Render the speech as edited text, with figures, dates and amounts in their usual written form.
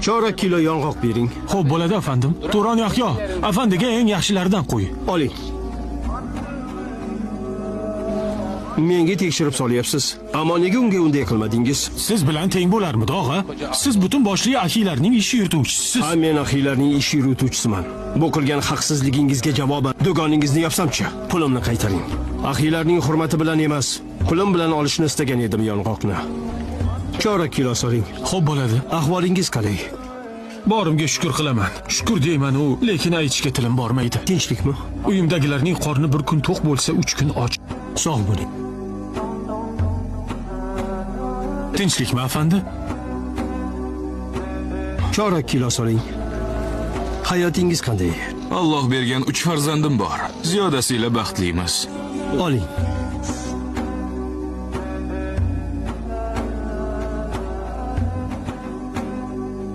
Chorak kilo yong'oq bering. Xo'p, bo'ladi afandim. Turon Yahyo, afandiga eng yaxshilaridan qo'y. Oling. Menga tekshirib solyapsiz. Ammo nega unga unday qilmadingiz? Siz bilan teng bo'larmidi, og'a? Siz butun boshli ahiylarning ish yurituvchisisiz. Ha, men ahiylarning ish yurituvchisiman. Bu qilgan haqsizligingizga javoban do'koningizni yopsamchi, pulimni qaytaring. Ahiylarning hurmati bilan emas, pulim bilan olishni istagan edim yong'oqni. Chorak kilo soling. Xo'p bo'ladi. Ahvolingiz qalay? Borimga shukr qilaman. Shukr deyman u, lekin aytishga tilim bormaydi. Tinchlikmi? Uyimdagilarning qorni bir kun to'q bo'lsa, 3 kun och. Sog' bo'ling. Tinchlikmi, afandi? Chorak kilo soling. Hayotingiz qanday? Alloh bergan 3 farzandim bor. Ziyodasiyla baxtlimiz. Oling.